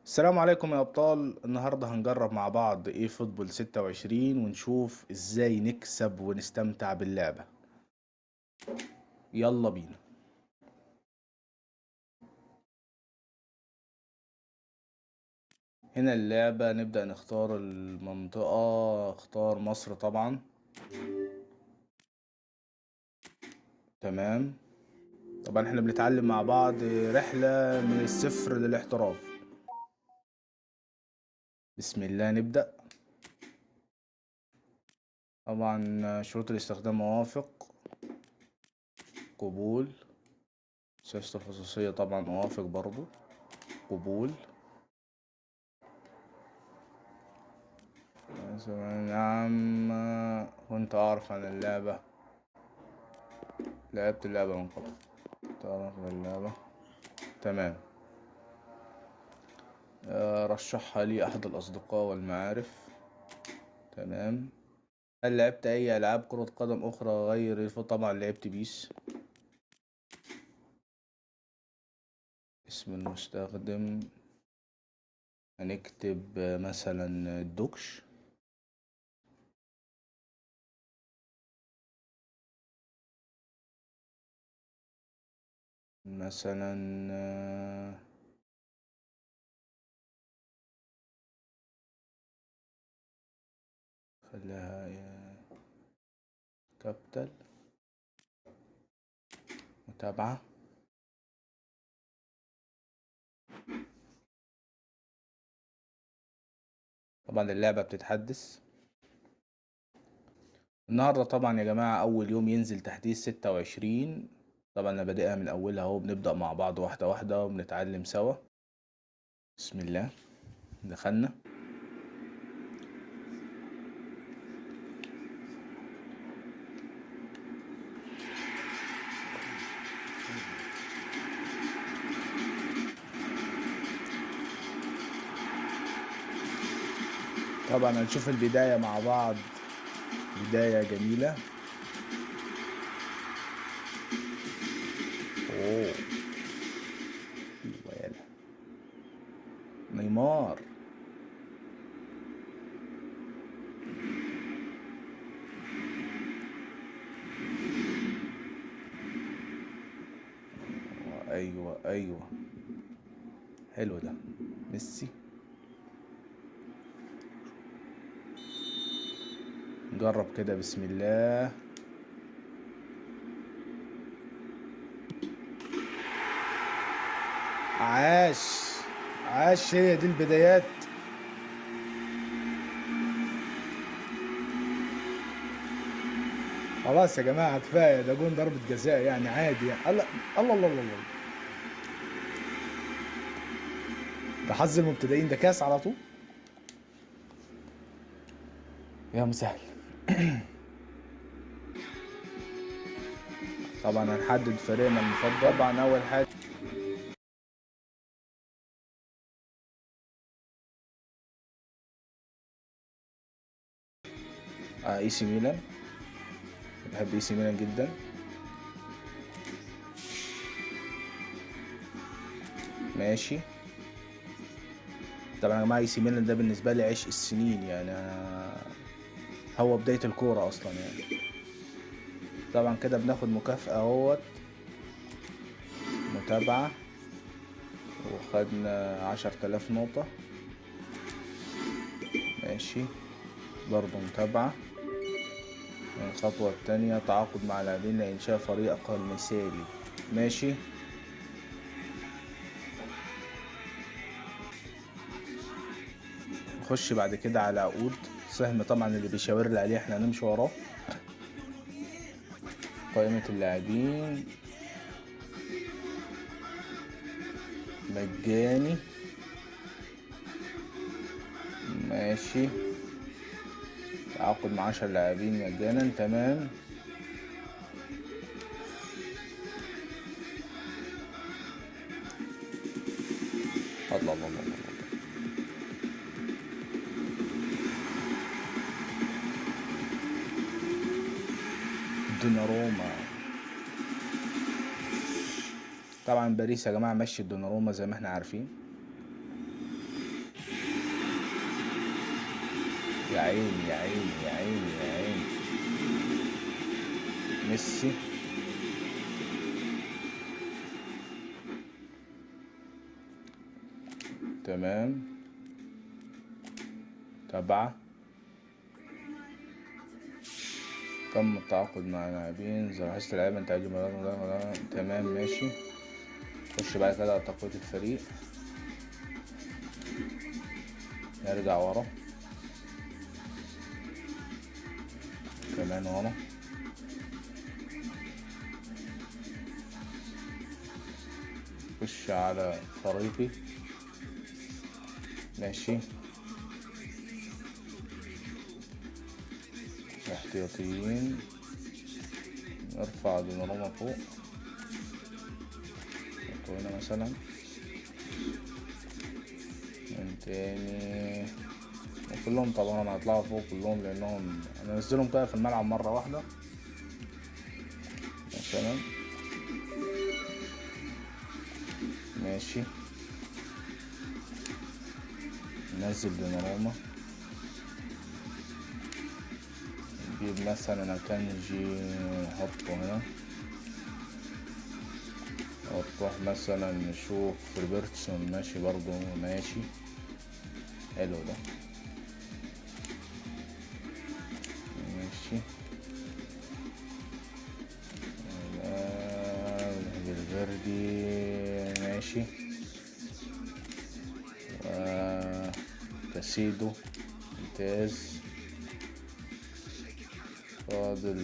السلام عليكم يا أبطال. النهاردة هنجرب مع بعض eFootball 26 ونشوف ازاي نكسب ونستمتع باللعبة. يلا بينا. هنا اللعبة نبدأ نختار المنطقة، اختار مصر طبعا. تمام، طبعا احنا بنتعلم مع بعض رحلة من الصفر للاحتراف. بسم الله نبدأ. طبعا شروط الاستخدام موافق، قبول، سياسة الخصوصية طبعا موافق برضو، قبول. نعم كنت أعرف عن اللعبة، لعبت اللعبة من قبل، تعرف اللعبة. تمام. رشحها لي أحد الأصدقاء والمعارف. تمام. هل لعبت أي ألعاب كرة قدم أخرى غير الفوت؟ طبعا لعبت بيس. اسم المستخدم هنكتب مثلا الدوكش. مثلا خليها كابيتال. متابعة. طبعا اللعبة بتتحدث النهاردة. طبعا يا جماعة أول يوم ينزل تحديث 26. طبعا أنا بادئها من أولها أهو، بنبدأ مع بعض واحدة واحدة وبنتعلم سوا. بسم الله دخلنا. طبعا هنشوف البداية مع بعض، بداية جميلة. أوه. أيوة يلا. نيمار. أيوة أيوة حلو ده. ميسي. نجرب كده بسم الله. عاش عاش، هي دي البدايات. خلاص يا جماعة كفاية، ده جون ضربة جزاء يعني عادي يعني. الله الله الله الله الله، ده حظ المبتدئين، ده كاس على طول يا مسهل. طبعا هنحدد فريقنا المفضل. طبعا أول حاجة اي سي ميلان، بحب اي سي ميلان جدا. ماشي. طبعا يا جماعة اي سي ميلان ده بالنسبة لي عشق السنين يعني، أنا هو بداية الكورة أصلا يعني. طبعا كده بناخد مكافأة اهوت، متابعة، وخدنا 10,000 نقطة. ماشي، برضه متابعة. الخطوة التانية تعاقد مع لاعبين لإنشاء فريق المثالي. ماشي. نخش بعد كده على عقود سهم، طبعا اللي بيشاور لي عليه احنا هنمشي وراه. قائمة اللاعبين مجاني. ماشي، تعاقد مع 10 لاعبين مجانا. تمام. الله الله الله الله. دوناروما. طبعا باريس يا جماعة مشي دوناروما زي ما احنا عارفين. يا عيني يا عيني يا عيني يا عيني. ميسي. تمام. تبعة. تم التعاقد مع لاعبين. لاحظت لعيبة انت عايزهم. تمام ماشي. خش بعد كده على تقوية الفريق. نرجع ورا كمان ورا. خش على فريقي. ماشي. احتياطيين. نرفع دوناروما فوق. نحطه هنا مثلا. من تاني كلهم طبعا هيطلعوا فوق كلهم، لانهم انا انزلهم كده في الملعب مرة واحدة مثلا. ماشي. ننزل دوناروما. نجيب مثلا اكانجي نحطه هنا. نروح مثلا نشوف روبرتسون. ماشي برضو ماشي. حلو ده. ماشي. فالفيردي. ماشي. كاسيدو ممتاز. فاضل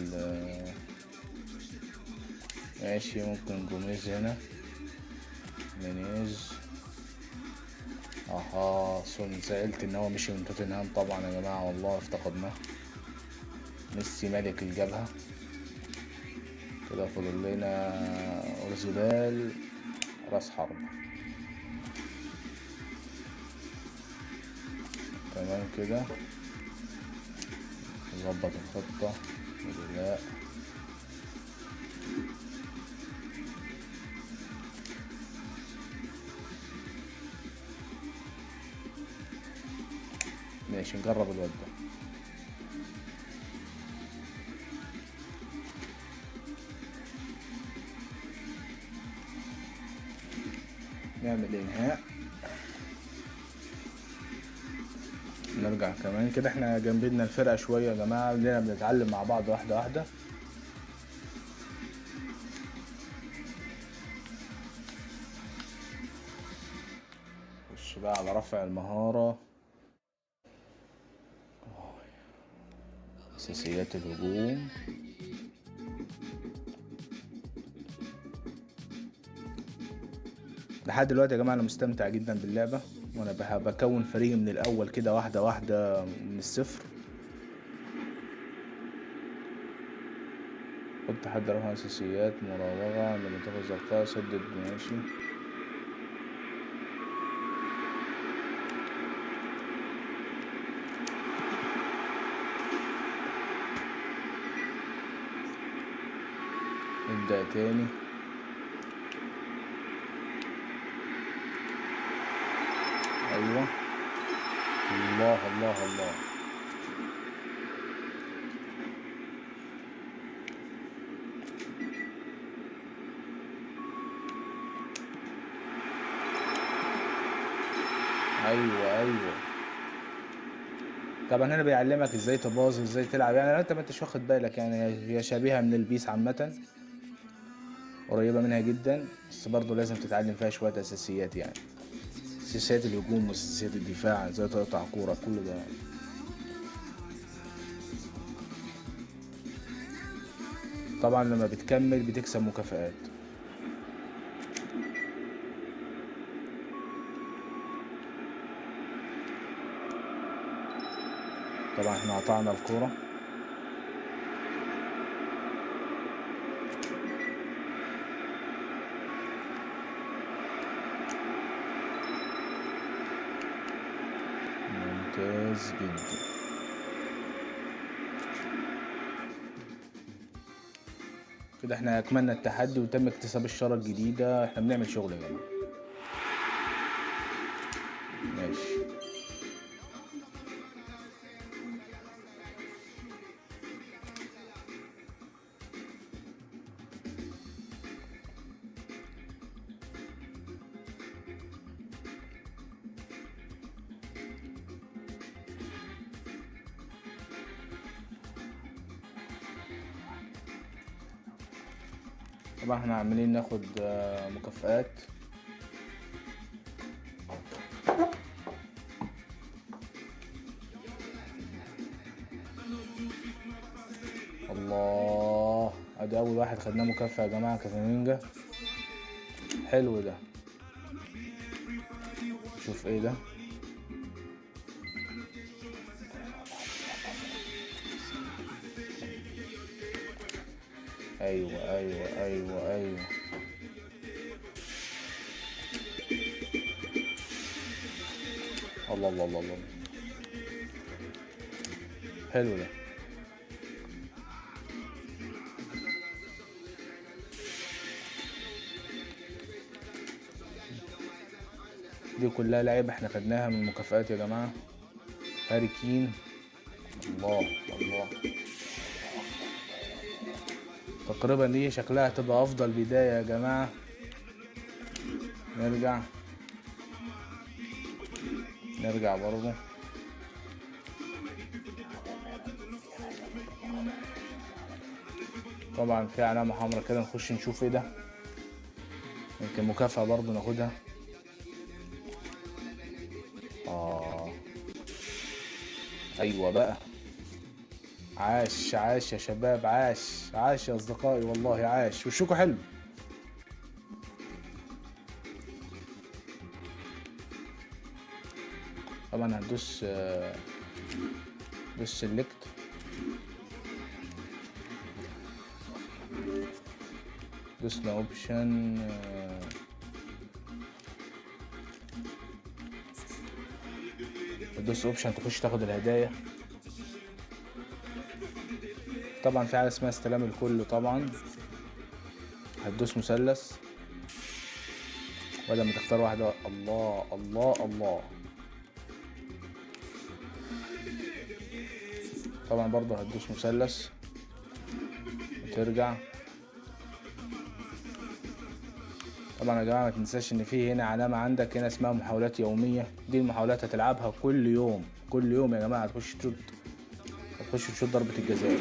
ماشي. ممكن جوميز هنا. مينيز. سون. زعلت ان هو مشي من توتنهام طبعا يا جماعة، والله افتقدناه. ميسي ملك الجبهة. كده فاضل لنا اورزيبال راس حرب. تمام كده. نظبط الخطة. لا ماشي، نجرب الواد ده. نعمل انهاء. نرجع كمان كده. احنا جنبنا الفرقة شوية يا جماعة، بدينا بنتعلم مع بعض واحدة واحدة. خش بقى على رفع المهارة. أساسيات الهجوم. لحد دلوقتي يا جماعة أنا مستمتع جدا باللعبة، وأنا بكون فريق من الأول كده واحدة واحدة من الصفر. حط حد رفع أساسيات، مراوغة عند منطقة الزرقاء، سدد. ماشي. نبدأ تاني. أيوة. الله الله الله. أيوة أيوة. طبعا هنا بيعلمك ازاي تباظ وازاي تلعب، لو انت ما انتش واخد بالك، هي شبيهة من البيس عامة، قريبة منها جدا، بس برضه لازم تتعلم فيها شوية أساسيات، أساسيات الهجوم وأساسيات الدفاع، ازاي تقطع كورة، كل ده. طبعا لما بتكمل بتكسب مكافآت. طبعا احنا قطعنا الكورة. ممتاز جدا. كده احنا اكملنا التحدي وتم اكتساب الشارة الجديدة. احنا بنعمل شغل يا جماعة. ماشي. طبعا احنا عمالين ناخد مكافآت. الله، ادي اول واحد خدناه مكافأة يا جماعة، كافامينجا. حلو ده. شوف ايه ده. ايوه ايوه ايوه ايوه. الله الله الله الله، حلو ده. دي كلها لعيبة احنا خدناها من المكافآت يا جماعة. هاري كين، الله الله. تقريبا دي شكلها هتبقى افضل بداية يا جماعة. نرجع برضو. طبعا في علامة حمراء كده، نخش نشوف ايه ده، يمكن مكافأة برضو ناخدها. ايوه بقى، عاش عاش يا شباب، عاش عاش يا اصدقائي، والله عاش. وشكوا حلو. طبعا هندوس دوس سيلكت. دوسنا option، تدوس option تخش تاخد الهدايا. طبعا في حاجه اسمها استلام الكل، طبعا هتدوس مثلث بدل ما تختار واحده. الله الله الله. طبعا برضه هتدوس مثلث وترجع. طبعا يا جماعه ما تنساش ان في هنا علامه عندك هنا اسمها محاولات يوميه، دي المحاولات هتلعبها كل يوم، كل يوم يا جماعه. هتخش تشوط ضربه الجزاء.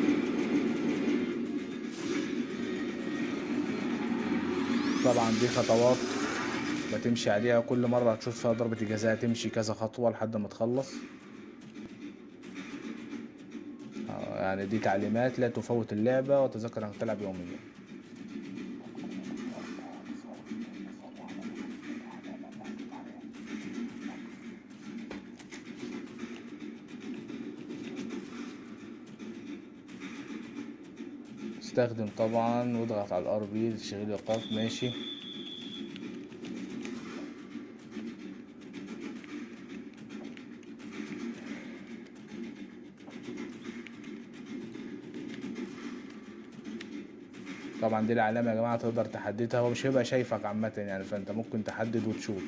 طبعا دي خطوات بتمشي عليها، كل مره هتشوط فيها ضربه الجزاء تمشي كذا خطوه لحد ما تخلص. دي تعليمات لا تفوت اللعبه، وتذكر انك تلعب يوميا. استخدم طبعا واضغط على الار بي لتشغيل الايقاف. ماشي. طبعا دي العلامة يا جماعة تقدر تحددها، هو مش هيبقى شايفك عامة يعني، فانت ممكن تحدد وتشوط.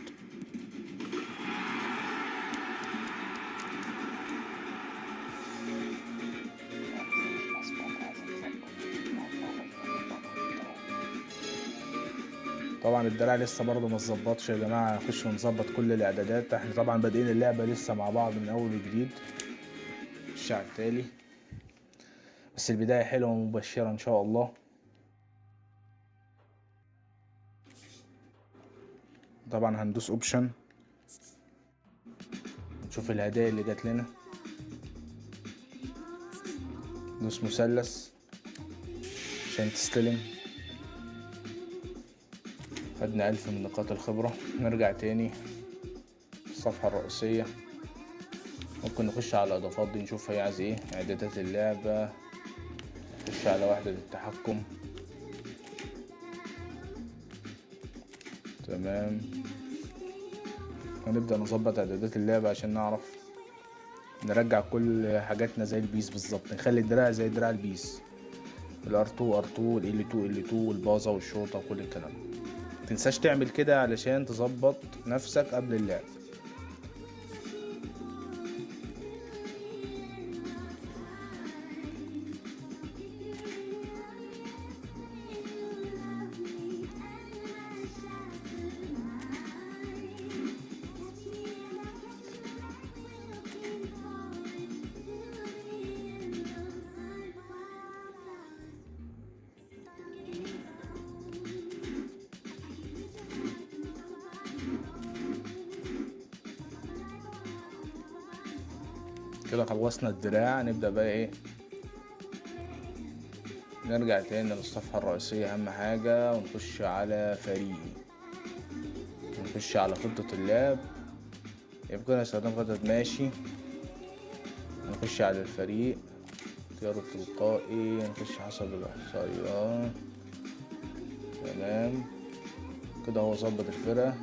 طبعا الدراع لسه برضه ما اتظبطش يا جماعة، نخش ونظبط كل الاعدادات. احنا طبعا بادئين اللعبة لسه مع بعض من اول وجديد، الشعب التالي، بس البداية حلوة ومبشرة ان شاء الله. طبعا هندوس option نشوف الهدايا اللي جات لنا. دوس مثلث عشان تستلم. خدنا 1000 من نقاط الخبرة. نرجع تاني الصفحة الرئيسية، ممكن نخش على الإضافات دي نشوف هي عايز ايه. إعدادات اللعبة، نخش على وحدة التحكم. تمام، هنبدأ نظبط إعدادات اللعبة عشان نعرف نرجع كل حاجاتنا زي ال PES بالظبط، نخلي الدراع زي دراع ال PES، ال R 2 R 2 وال L 2 L 2 والباظة والشوطة وكل الكلام ده. متنساش تعمل كده علشان تظبط نفسك قبل اللعب. كده خلصنا الدراع. نبدأ بقى ايه، نرجع تاني للصفحة الرئيسية اهم حاجة، ونخش على فريقي، نخش على خطة اللعب. يبقى استخدام خطة، ماشي. نخش على الفريق، اختيار التلقائي، نخش حسب الإحصائيات. تمام كده هو ظبط الفرقة.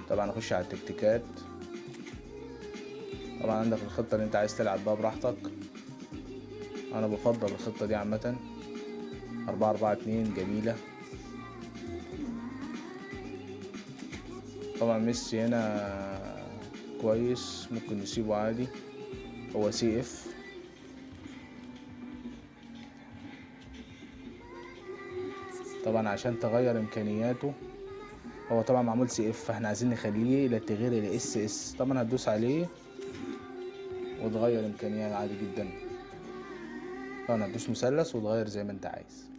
طبعا نخش على التكتيكات. طبعا عندك الخطة اللي انت عايز تلعب بها براحتك. انا بفضل الخطة دي عامة، 4-4-2 جميلة. طبعا ميسي هنا كويس، ممكن نسيبه عادي، هو CF. طبعا عشان تغير امكانياته، هو طبعا معمول CF، فاحنا عايزين نخليه الى التغيير الى SS. طبعا هتدوس عليه وتغير امكانيات عادي جدا. طبعا هتدوس مثلث وتغير زي ما انت عايز،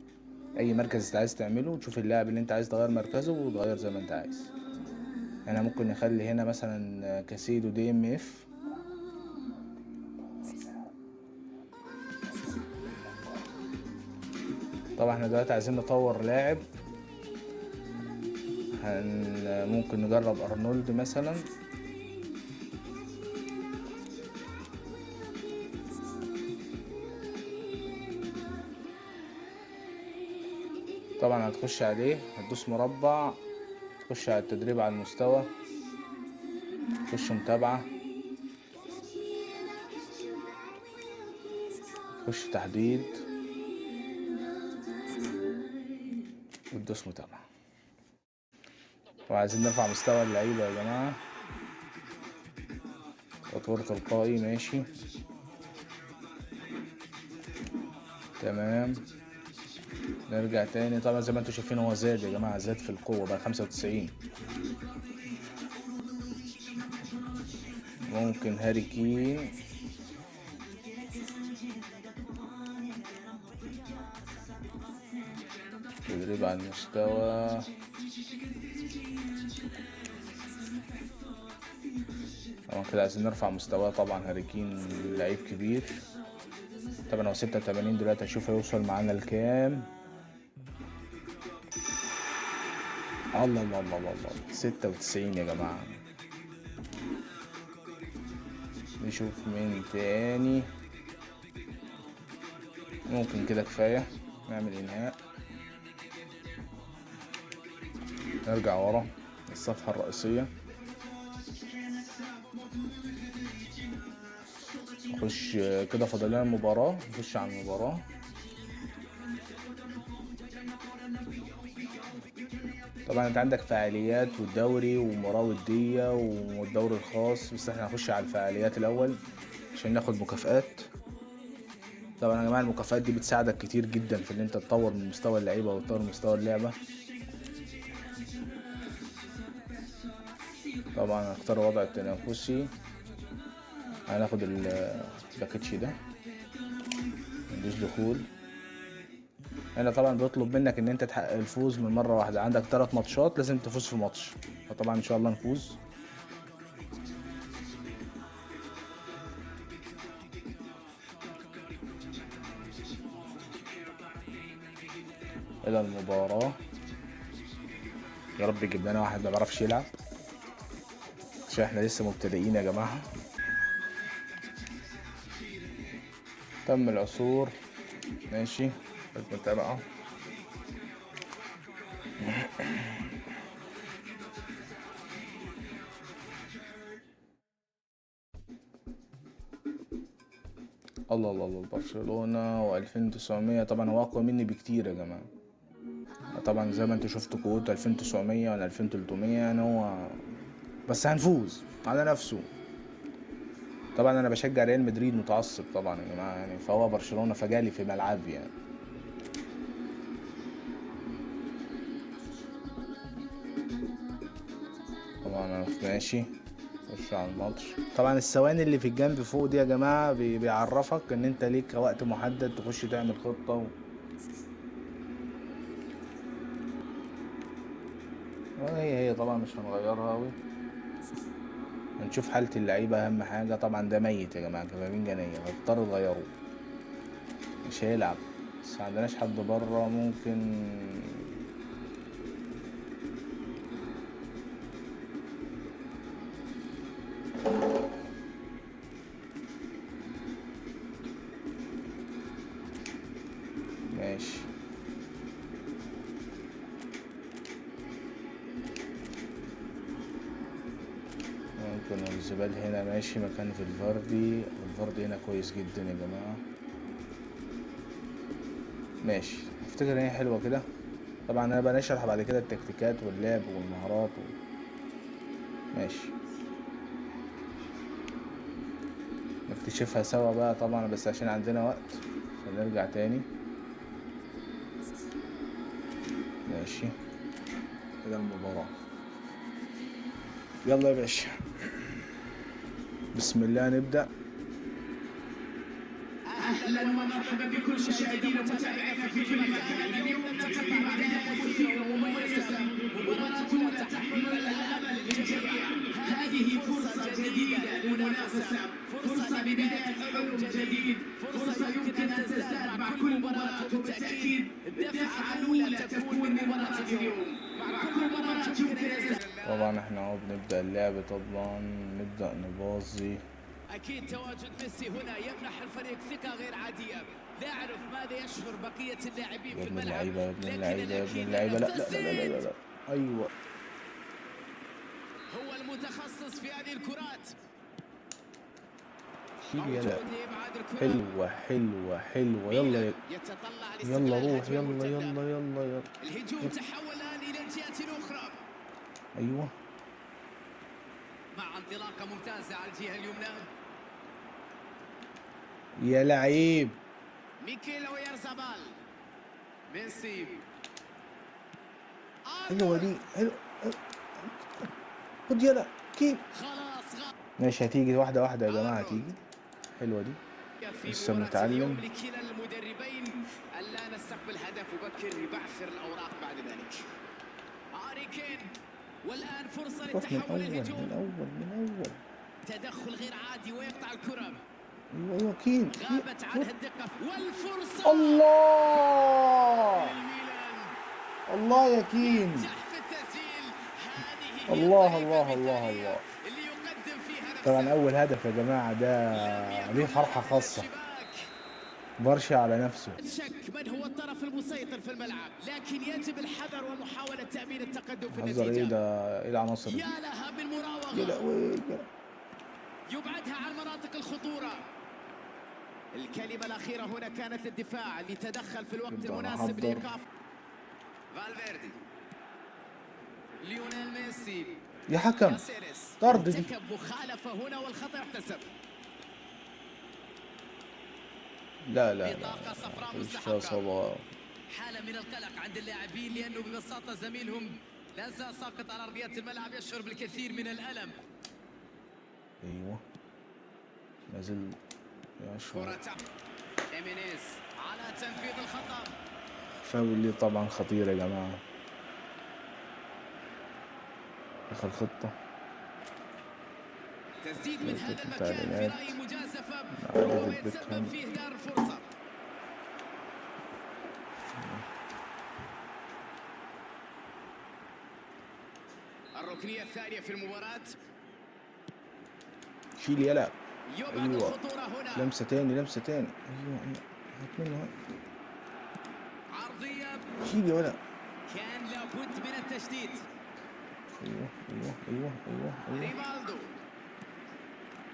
اي مركز انت عايز تعمله، تشوف اللاعب اللي انت عايز تغير مركزه وتغير زي ما انت عايز. انا ممكن نخلي هنا مثلا كاسيدو DMF. طبعا احنا دلوقتي عايزين نطور لاعب، ممكن نجرب ارنولد مثلا. طبعا هتخش عليه، هتدوس مربع، تخش على التدريب على المستوى، تخش متابعة، تخش تحديد، وتدوس متابعة. وعايزين نرفع مستوى اللعيبة يا جماعة، تطوير تلقائي، ماشي تمام. نرجع تاني. طبعا زي ما انتم شايفين هو زاد يا جماعة، زاد في القوة بقى 95. ممكن هاري كين، تدريب على المستوى. طبعا كده عايزين نرفع مستواه. طبعا هاري كين لعيب كبير. طبعا هو 86 دلوقتي، هشوف هيوصل معانا لكام. الله الله الله الله الله، 96 يا جماعة. نشوف مين تاني ممكن. كده كفاية، نعمل إنهاء، نرجع ورا الصفحة الرئيسية، نخش كده فاضل لنا المباراة، نخش على المباراة. طبعا انت عندك فعاليات والدوري ومباراة ودية والدوري الخاص، بس احنا هنخش على الفعاليات الأول عشان ناخد مكافآت. طبعا يا جماعة المكافآت دي بتساعدك كتير جدا في ان انت تطور من مستوى اللعيبة وتطور من مستوى اللعبة. طبعا هنختار الوضع التنافسي، هناخد الباكيتش ده، ندوس دخول. هنا طبعا بيطلب منك ان انت تحقق الفوز من مرة واحدة، عندك 3 ماتشات لازم تفوز في ماتش، فطبعا ان شاء الله نفوز. الى المباراة، يا رب يجيب لنا واحد ما بيعرفش يلعب عشان احنا لسه مبتدئين يا جماعة. تم العثور، ماشي متابعة. الله الله الله، برشلونة و2900. طبعا هو اقوى مني بكتير يا جماعة. طبعا زي ما انتوا شفتوا قوته 2900 ولا 2300، يعني هو بس هنفوز على نفسه. طبعا انا بشجع ريال مدريد متعصب طبعا يا جماعة، فهو برشلونة فجالي في ملعبي. طبعا انا ماشي خش على الماتش. طبعا الثواني اللي في الجنب فوق دي يا جماعة بيعرفك ان انت ليك وقت محدد تخش تعمل خطة هي طبعا مش هنغيرها أوي. هنشوف حالة اللعيبة أهم حاجة. طبعا ده ميت يا جماعة، كامافينجا نية، هتضطر تغيروه، مش هيلعب. بس ما عندناش حد بره ممكن. ماشي ممكن الزبال هنا ماشي مكان فالفاردي. فالفاردي هنا كويس جدا يا جماعة. ماشي افتكر ان هي حلوة كده. طبعا انا بقى نشرح بعد كده التكتيكات واللعب والمهارات ماشي نكتشفها سوا بقى طبعا، بس عشان عندنا وقت فنرجع تاني. ماشي كده المباراة. يلا يا باشا بسم الله نبدأ. أهلا ومرحبا بكل مشاهدينا ومتابعينا في كل مكان. اليوم نلتقي مع بداية مثيرة ومميزة، مباراة أولى تحمل الأمل للجميع. هذه فرصة جديدة للمنافسة، فرصة لبداية حلم جديد، فرصة يمكن أن تزداد مع كل مباراة، وبالتأكيد الدفعة الأولى تكون من مباراة اليوم. مع كل مباراة يمكن أن يزداد. طبعا احنا اهو بنبدأ اللعب، طبعا نبدأ نباظي. أكيد تواجد ميسي هنا يمنح الفريق ثقة غير عادية. لا أعرف ماذا يشعر بقية اللاعبين في الملعب. يا ابن اللعيبة يا ابن اللعيبة يا ابن اللعيبة. لا لا لا لا لا لا. أيوة هو المتخصص في هذه الكرات. شيل يلا. حلوة حلوة حلوة. يلا يلا روح يلا يلا يلا يلا. الهجوم تحول الآن إلى الجهة الأخرى. أيوة مع انطلاقة ممتازة على الجهة اليمنى. يا لعيب ميكيل أويارزابال. ميسي. حلوة دي، حلوة. خد يلا كيم. خلاص ماشي هتيجي واحدة واحدة يا جماعة، هتيجي. حلوة دي لسه بنتعلم. لكلا المدربين ألا نستقبل هدف مبكر يبعثر الأوراق بعد ذلك. هاري كين، والآن فرصة للتحول للهجوم. من الأول من الأول. تدخل غير عادي ويقطع الكرة. ايوه ايوه كين. غابت عنها الدقة والفرصة. الله الله يا كين. الله الله الله الله. طبعا أول هدف يا جماعة ده ليه فرحة خاصة، برشا على نفسه. شك من هو الطرف المسيطر في الملعب، لكن يجب الحذر ومحاولة تأمين التقدم في النتيجة. ايه ده؟ ايه العناصر دي؟ يا لها من مراوغة. يا لهوي. يبعدها عن مناطق الخطورة. الكلمة الأخيرة هنا كانت للدفاع اللي تدخل في الوقت المناسب لإيقاف فالفيردي. ليونيل ميسي. يا حكم طرد دي. مخالفة هنا والخطأ يحتسب. لا لا لا، مش فيها إصابة. حالة من القلق عند اللاعبين لأنه ببساطة زميلهم لا زال ساقط على أرضية الملعب، يشعر بالكثير من الألم. أيوه ما زال يشعر. إيمينيز على تنفيذ الخطأ. فاول ليه طبعا خطير يا جماعة. دخل خطة. تسديد من هذا المكان في رأيي مجازفة، ربما يتسبب في إهدار الفرصة. الركنية الثانية في المباراة. شيل يلا. أيوة لمسة تاني لمسة تاني. أيوة أيوة هات منه. عرضية. شيل يا ولد. كان لابد من التشديد. أيوة أيوة أيوة أيوة أيوة. ريفالدو.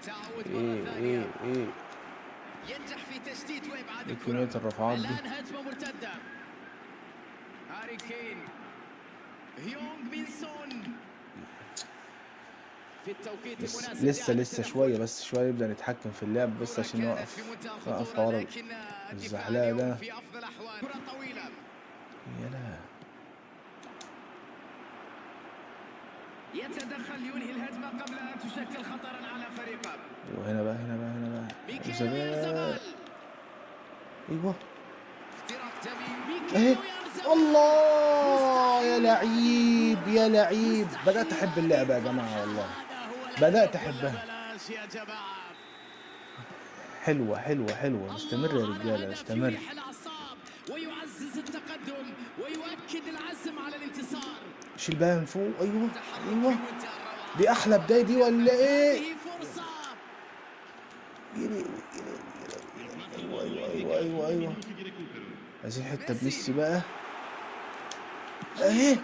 تعود مرة ثانية. إيه ينجح في تشتيت وإبعاد الكرة. كمية الرفعات دي. الآن هجمة مرتدة. هاري كين. هيونغ مين سون. في التوقيت المناسب. لسه شوية بس شوية نبدأ نتحكم في اللعب بس عشان نوقف حوار الزحلقة ده. في أفضل أحوال. كرة طويلة. يلا. يتدخل ينهي الهجمة قبل أن تشكل خطرا على فريقه. وهنا بقى هنا بقى هنا بقى. ميكيل أويارزابال. أيوه. اختراق جميل. ميكيل أويارزابال. الله يا لعيب يا لعيب، بدأت أحب اللعبة يا جماعة والله، بدأت أحبها. حلوة حلوة حلوة، استمر يا رجالة استمر. ويعزز التقدم ويؤكد العزم على الانتصار. شيل بقى من فوق. ايوه ايوه، دي احلى بداية دي ولا ايه؟ ايوه ايوه ايوه ايوه ايوه، عايزين حتة بميسي بقى اهي.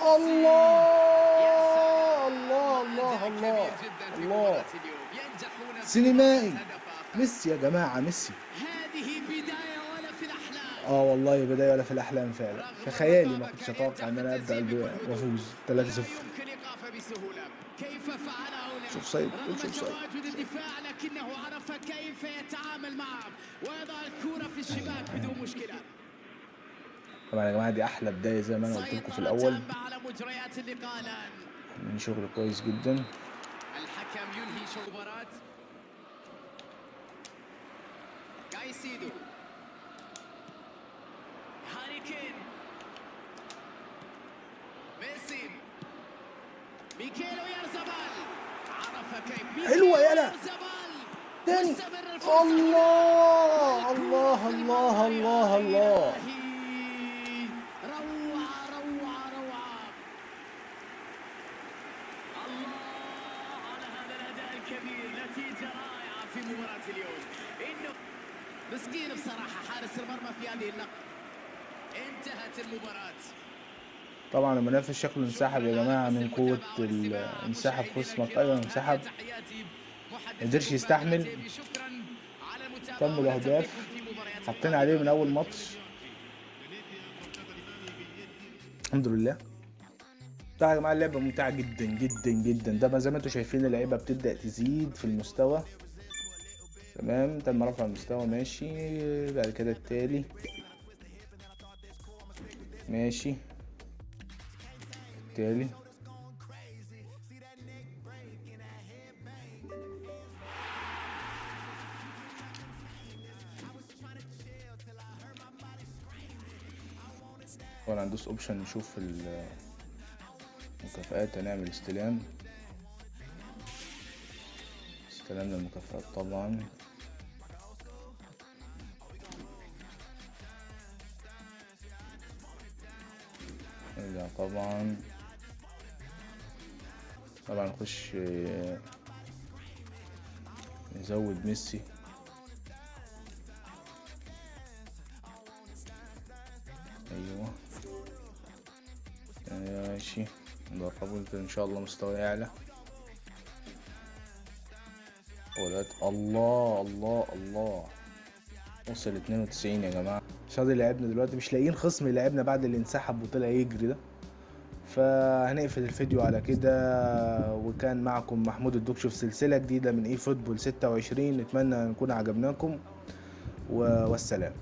الله الله الله الله الله، سينمائي ميسي يا جماعة، ميسي. والله بداية ولا في الأحلام فعلا، في خيالي ما كنتش أتوقع إن أنا أبدأ وأفوز 3-0. شوف سايد، شوف سايد. الدفاع لكنه عرف كيف يتعامل معه ويضع الكرة في الشباك بدون مشكلة. طبعا يا جماعة دي أحلى بداية زي ما أنا قلت لكم في الأول. من شغل كويس جدا. الحكم ينهي المباراة. كايسيدو، هاري كين، ميسي، ميكيل أويارزابال، عرف كيف. حلوة يلا تاني. الله الله الله الله الله، روعة روعة روعة. الله على هذا الأداء الكبير، نتيجة رائعة في مباراة اليوم. إنه مسكين بصراحة حارس المرمى في هذه اللقطة. انتهت المباراة. طبعا المنافس شكله انسحب يا جماعة من قوة انسحب خصمك. ايوه انسحب، ما قدرش يستحمل. تم الاهداف، حطينا عليه من اول ماتش الحمد لله. طبعا يا جماعة اللعبة ممتعة جدا جدا جدا. ده زي ما انتم شايفين اللعيبة بتبدأ تزيد في المستوى. تمام، تم رفع المستوى ماشي. بعد كده التالي ماشي، التالي ولا ندوس option نشوف المكافآت. هنعمل استلام، استلمنا المكافآت طبعا. نرجع طبعا، طبعا نخش نزود ميسي. ايوه ماشي، ندربه ان شاء الله مستوى يعلى. ولاد الله الله الله، وصل 92 يا جماعة. مش راضي يلعبنا دلوقتي، مش لاقيين خصم يلعبنا بعد اللي انسحب وطلع يجري ده. فهنقفل الفيديو على كده، وكان معكم محمود الدوكش في سلسلة جديدة من eFootball 26. نتمنى نكون عجبناكم، والسلام.